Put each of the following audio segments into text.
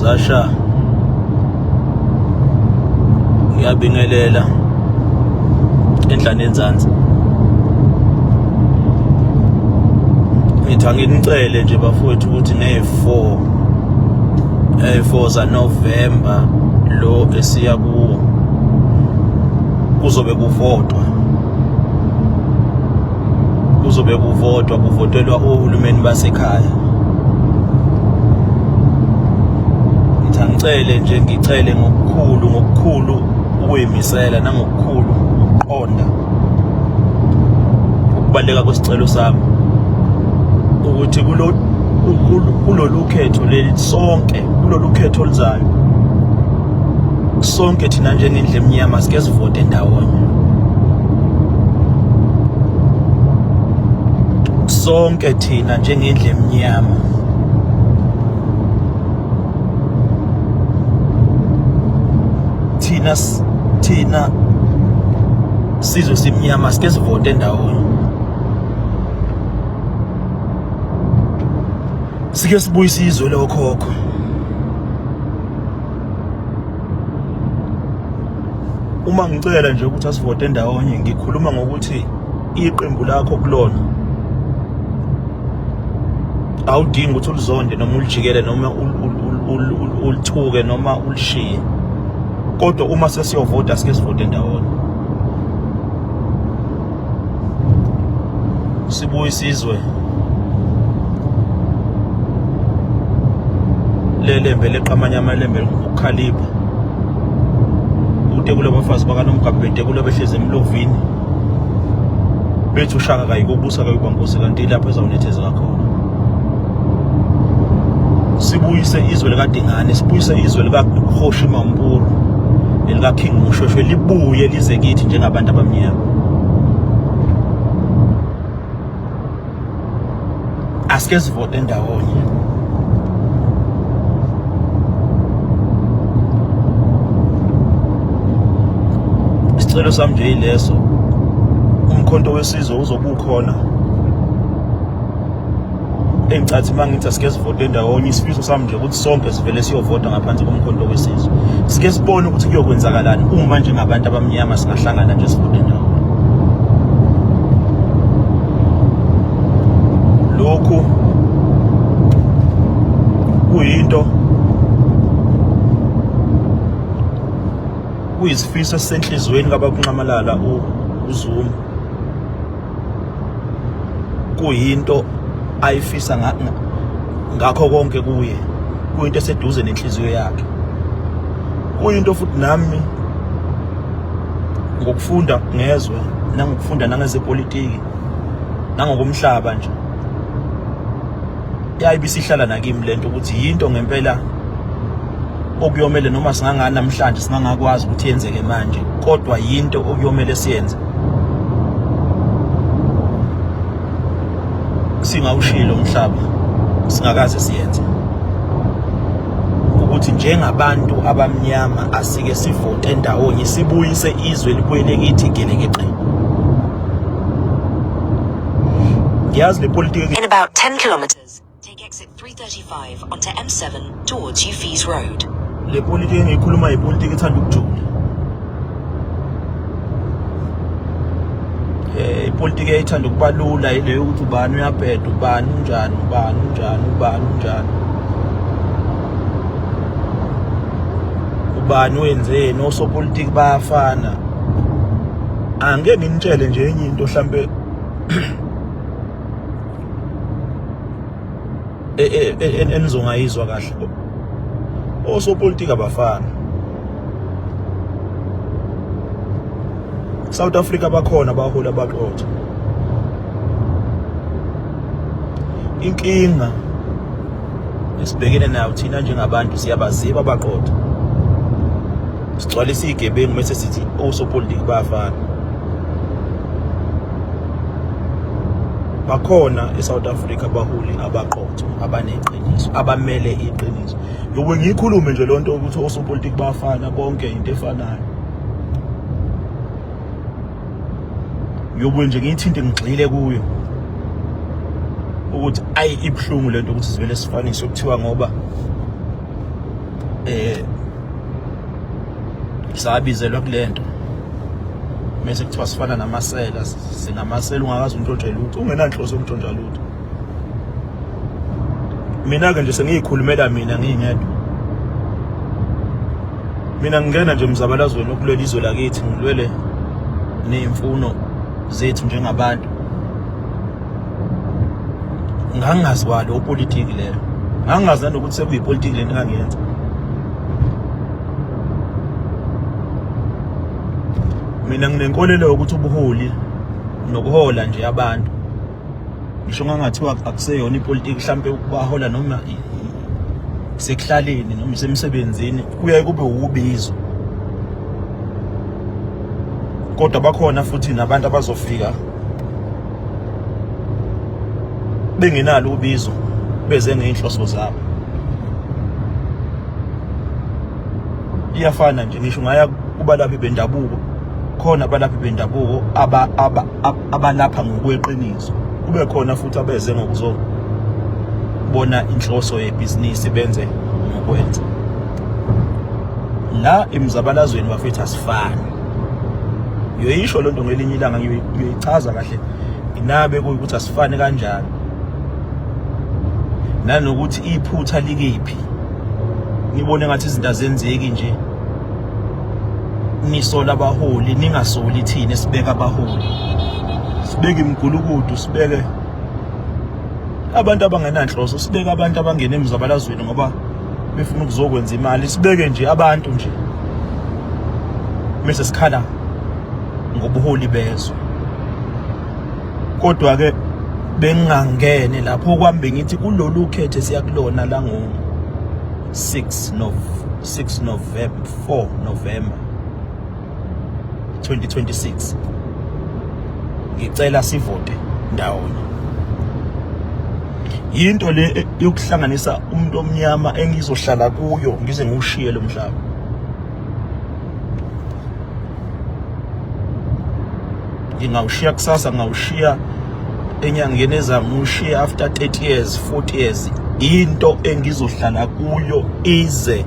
Zasha ngiyabingelela enhlane enzansi ngithi anginicele nje bafowethu ukuthi nge-4 4 zaNovember lo esiya kuwo kuzobe kuvotwa kuzobe kuvotwa kuvotelwa ohulumeni basekhaya ngithi angicele nje ngicele ngokukhulu ngokukhulu ukuyimisela nangokukhulu ukuqonda ukubaluleka kwesicelo sami ukuthi kulo kulolu khetho leli sonke kulolu khetho oluzayo sonke thina njengendlu emnyama sike sivote ndawonye sonke thina njengendlu emnyama thina thina sizwe simnyama sike sivote ndawonye sike sibuyise izwe lokhokho uma ngicela nje ukuthi asivote ndawonye ngikhuluma ngokuthi iqembu lakho kulona awudingi ukuthi ulizonde noma ulijikele noma ulithuke noma ulishiye kodwa uma sesiyovota sike sivote ndawonye sibuye isizwe lelembe leqamanye amalembe ukukhalipha ude kulabafazi bakanomgabhede kulabehlezi emlovini bethi ushaka kayikubusa kayikuba nkosi kanti ilapho ezawunethezeka khona sibuyise izwe likadingane sibuyise izwe likahoshi mampuru elikaking Moshoeshoe libuye lize kithi njengabantu abamnyama asike sivote ndawonye isicelo sami nje yileso umkhonto wesizwe uzobe ukhona engicathi uma ngithi asike sivote ndawonye isifiso sami nje ukuthi sonke sivele siyovota ngaphansi komkhonto wesizwe sike sibone ukuthi kuyokwenzakalani uma njengabantu abamnyama singahlangana nje sivote ndawonye lokhu kuyinto kuyisifiso esisenhlizweni kabakunxamalala uZuma kuyinto ayifisa ngakho konke kuye kuyinto eseduze nenhliziyo yakhe kuyinto futhi nami ngokufunda ngezwe nangokufunda nangezepolitiki nangokomhlaba nje yayibisihlala nakimi lento ukuthi yinto ngempela okuyomele noma singangani namhlanje singangakwazi ukuthi yenzeke manje kodwa yinto okuyomele siyenze singawushilo umhlaba singakaze siyenze ukuthi njengabantu abamnyama asike sivote ndawonye sibuyise izwe libuyele kithi gelekeqe ngiyazi le politiki In about 10 kilometers, take exit 335 onto M7 towards Ufees Road. Le politiki engiyikhuluma yipolitiki ethanda ukujula. Eh ipolitiki eyithanda ukubalula ile yokuthi ubani uyabheda, ubani unjani, ubani unjani, ubani unjani. Ubani wenzeni, osopolitiki bayafana. Angeke nginitshele nje enye into mhlambe e, e, e, enizongayizwa kahle osopolitiki abafana South Africa bakhona abaholi abaqotho inkinga esibhekene nayo thina njengabantu siyabaziba abaqotho sigcwalisa igebengu mese sithi osopolitiki bayafana bakhona eSouth Africa abaholi abaqotho abaneqiniso abamele iqiniso yobe ngiyikhulume nje lonto ukuthi osopolitiki bayafana bonke into efanayo yobe nje ngiyithinte ngigxile kuyo ukuthi ayi ibuhlungu lento ukuthi sivele sifaniswe kuthiwa ngoba Sabizelwa kulento mese kuthiwa sifana namasela, singamasela, ungakaze untshontshe lutho, ungenanhloso yokuntshontsha lutho. Mina-ke nje sengiyikhulumela mina ngingedwa, mina ngingena nje emzabalazweni okulwela izwe lakithi, ngilwele ney'mfuno zethu njengabantu. Ngangingazi kwalo upolitiki leyo, ngangingazi nanokuthi sekuyipolitiki lento engangiyenza. Mina nginenkolelo yokuthi ubuholi nokuhola nje abantu, ngisho ngangathiwa akuseyona ipolitiki, mhlampe ukubahola noma sekuhlaleni noma isemsebenzini, kuyaye kube wubizo. Kodwa bakhona futhi nabantu abazofika bengenalo ubizo, beze ngey'nhloso zabo. Iyafana nje, ngisho ungaya kubalaphi bendabuko, khona abalaphi bendabuko abalapha ngokweqiniso, kube khona futhi abeze ngokuzobona inhloso yebhizinisi, benze ngokwenza. La emzabalazweni bafethu asifani. Ngiyoyisho lento ngelinye ilanga, ngiyoyichaza kahle inabe kuyikuthi asifani kanjani, nanokuthi iphutha likephi. Ngibone ngathi izinto azenzeki nje, nisola abaholi, ningasoli thina esibeka abaholi, sibeke imigulukudu, sibeke abantu abangenanhloso, sibeke abantu abangena emzabalazweni ngoba befuna ukuzokwenza imali, sibeke nje abantu nje, mese sikhala ngobuholi bezwe. Kodwa ke bengingangene lapho kwami, bengithi kulolu khethe siyakulona la ngo 6 Nov 6 November 4 November 2026, ngicela sivote ndawonye. Yinto le yokuhlanganisa umuntu omnyama engizohlala kuyo ngize ngiwushiye lo mhlaba. Ngingawushiya kusasa, ngingawushiya enyangeni ezayo, ngiwushiye after 30 years, 40 years. Into engizohlala kuyo ize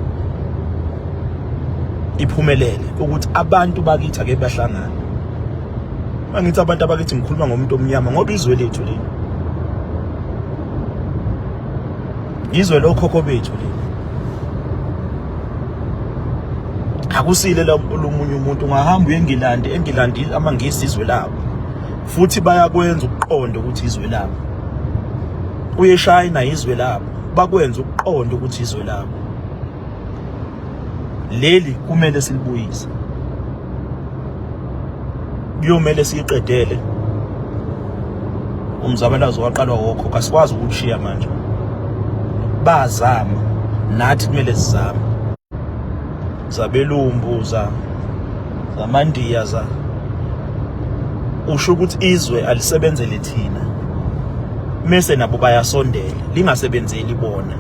iphumelele ukuthi abantu bakithi ake bahlangane. Mangithi abantu abakithi, ngikhuluma ngomuntu omnyama, ngoba izwe lethu leli, izwe lokhokho bethu leli, akusile lomunye umuntu. Ungahamba uye eNgilandi, eNgilandi amaNgisi izwe labo, futhi bayakwenza ukuqonda ukuthi izwe labo. Uye eShayina, izwe labo, bakwenza ukuqonda ukuthi izwe labo leli, kumele silibuyise. Kuyomele siyiqedele umzabalazo waqalwa wokhokho, asikwazi ukushiya manje. Bazama, nathi kumele sizame. Zabelumbu, za zamandiya, za usho ukuthi izwe alisebenzele thina, mese nabo bayasondela, lingasebenzeli bona.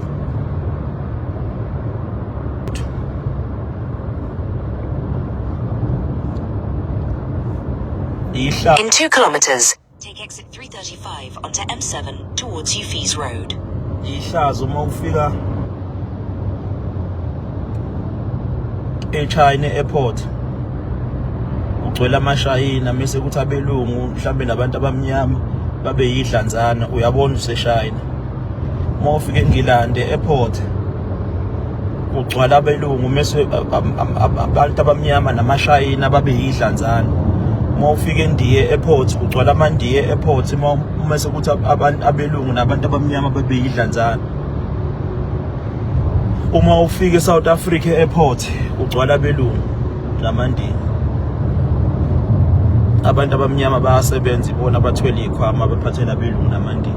Ihla In 2 kilometers, take exit 335 onto M7 towards Ufees Road. Ihlazo uma ufika eChina airport, ugcwele amashayina, mese kuthi abelungu mhlambe nabantu abamnyama babe yidlanzana, uyabona useshayina. Uma ufika eNgilandi airport, kugcwala abelungu, mese abantu abamnyama namashayina babe yidlanzana. Uma ufika eNdiya airport, kugcwala amaNdiya airport, mese kuthi abantu abelungu nabantu abamnyama babe yidlanzana. Uma ufika eSouth Africa airport, kugcwala abelungu namandiya, abantu abamnyama bayasebenza, ibona abathwele iy'khwama abaphathela abelungu namandiya.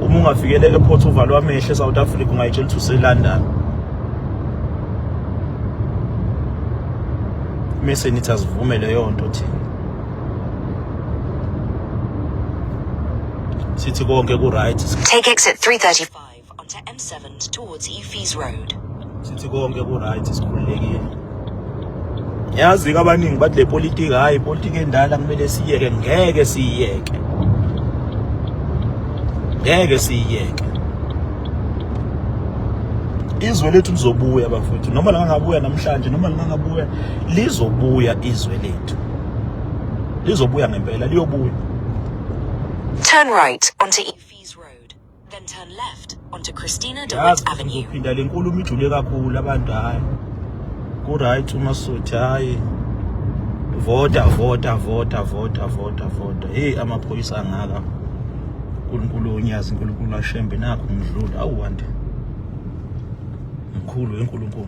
Uma ungafikela e-airport uvalwe amehlo e-South Africa, ungayitshela ukuthi useLondon. Mese nithi asivume leyo nto thina, sithi konke ku-right. Take exit 335 onto M7 towards Ufees Road. Sithi konke ku-right, sikhululekile. Yazi-ke abaningi bathi le politiki, hhayi, ipolitiki endala, kumele siyeke. Ngeke siyiyeke, ngeke siyiyeke. Izwe lethu lizobuya bafowethu, noma lingangabuya namhlanje, noma lingangabuya, lizobuya izwe lethu, lizobuya ngempela, liyobuya. Turn right onto Efees Road, then turn left onto Christina de Wit Avenue. Phinda le nkulumo ijule kakhulu abantu, hayi ku right uma sothi hayi vota vota vota vota vota vota. Hey, amaphoyisa angaka, uNkulunkulu onyazi, uNkulunkulu ashembe, nakho ngidlula awu wande mkhulu weNkulunkulu.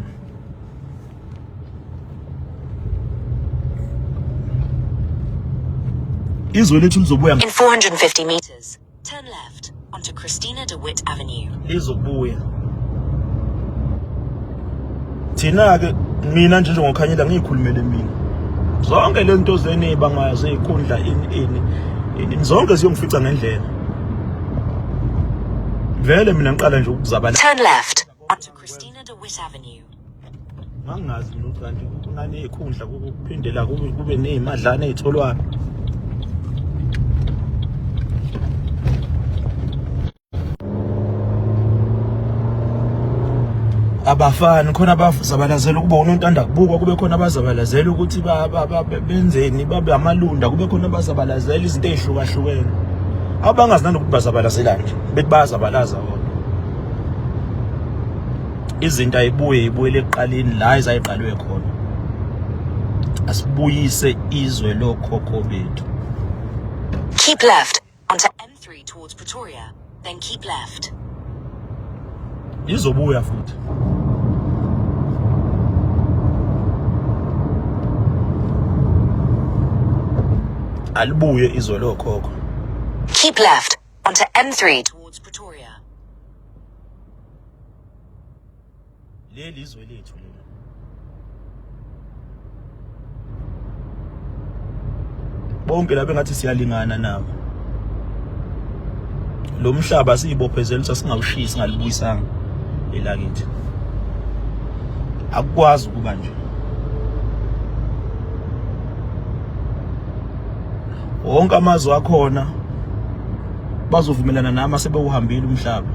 Izwe lethu lizobuya In 450 meters, turn left onto Christina de Wit Avenue. Lizobuya. Thina ke, mina nje njengokhanyela, ngiyikhulumele mina, zonke lezi zinto zenu ey'bangayo zey'nkundla ini ini ini, zonke ziyongifica ngendlela. Vele mina ngiqala nje ukuzabala. Turn left onto Christina de Wit Avenue. Ngangingazi mina ukuthi kanti kunaney'khundla kuphindela kube ney'madlana ey'tholwayo. Abafani khona abazabalazela ukuba unontanda kubukwa, kube khona abazabalazela ukuthi benzeni, babe amalunda, kube khona abazabalazela izinto ey'hlukahlukene abangazi nanokuthi bazabalazelani nje, bethi bayazabalaza bona. Izinto ayibuye ibuyele ekuqaleni la ezayiqalwe khona. Asibuyise izwe lokhokho bethu. Keep left onto M3 towards Pretoria, then keep left. Izobuya futhi. Alibuye izwe lokhokho. Keep left onto M3 towards Pretoria. Leli izwe lethu leli. Bonke laba engathi siyalingana nabo. Lo mhlaba siyibophezela ukuthi singawushiyi singalibuyisanga elakithi. Akukwazi ukuba nje. Wonke amazwe akhona bazovumelana nami asebewuhambile umhlaba.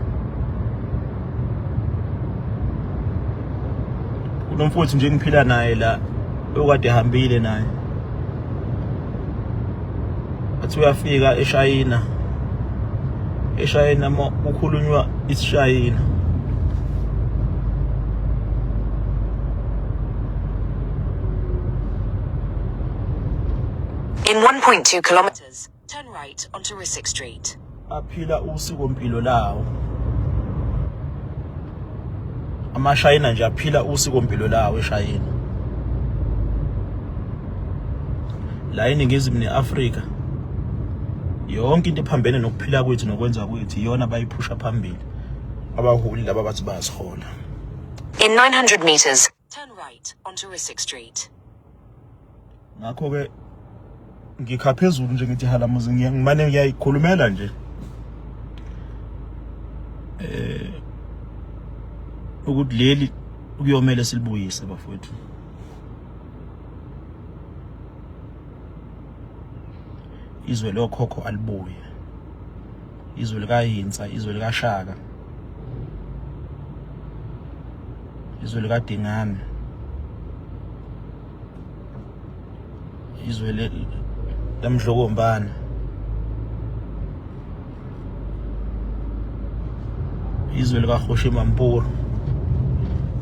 Kunomfowethu nje engiphila naye la okade ehambile naye, athi uyafika eShayina, eShayina kukhulunywa isiShayina. In 1.2 kilometers, turn right onto Rissik Street. Aphila usikompilo lawo amaShayina nje, aphila usikompilo lawo eShayina. La eNingizimu neAfrika yonke into ephambene nokuphila kwethu nokwenza kwethu iyona abayiphusha phambili abaholi laba bathi bayasihola. In 900 meters, turn right onto Rissik Street. Ngakho ke ngikha phezulu nje ngithi halamuzi, ngimane ngiyayikhulumela nje ukuthi leli kuyomele silibuyise bafowethu. Izwe lokhokho alibuye, izwe likaHinsa, izwe likaShaka, izwe likaDingane, izwe lamdlokombana, izwe likaHoshi Mampuru,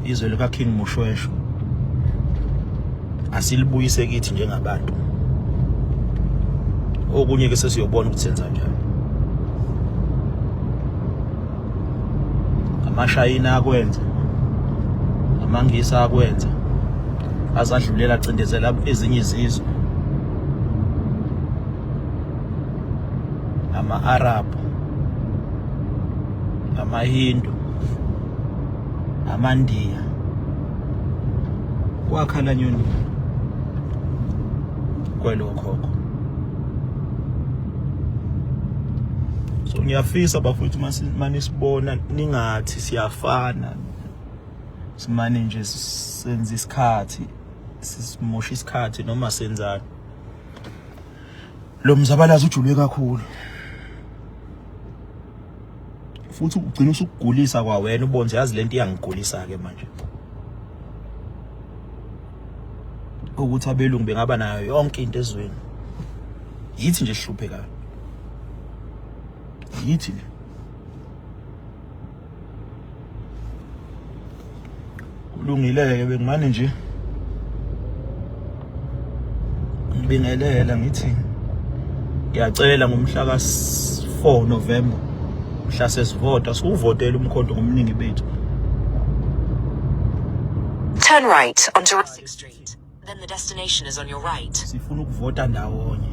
izwe lika King Moshweshwe. Asilibuyise kithi njengabantu. Okunye ke sesiyobona ukuthi senza njani. AmaShayina akwenza, amaNgisi akwenza, azadlulela acindezela ezinye izizwe, ama-Arab, amaHindu, amaNdiya, kwakhala nyoni kwelokhokho. So ngiyafisa bafowethu, manisibona ningathi siyafana, simane nje senza isikhathi, sisimosha isikhathi noma senzani. Lo mzabalazo ujule kakhulu. Futhi ugcina usukugulisa kwawena, ubonze yazi lento iyangigulisa ke manje, ukuthi abelungu bengaba nayo yonke into ezweni, yithi nje sihluphekayo, yithi nje. Kulungile-ke, bengimane nje ngibingelela, ngithi ngiyacela ngomhla ka-4 November, mhla sesivota, siwuvotele umkhonto ngomningi bethu. Turn right onto Essex Street. Then the destination is on your right. Sifuna ukuvota ndawonye.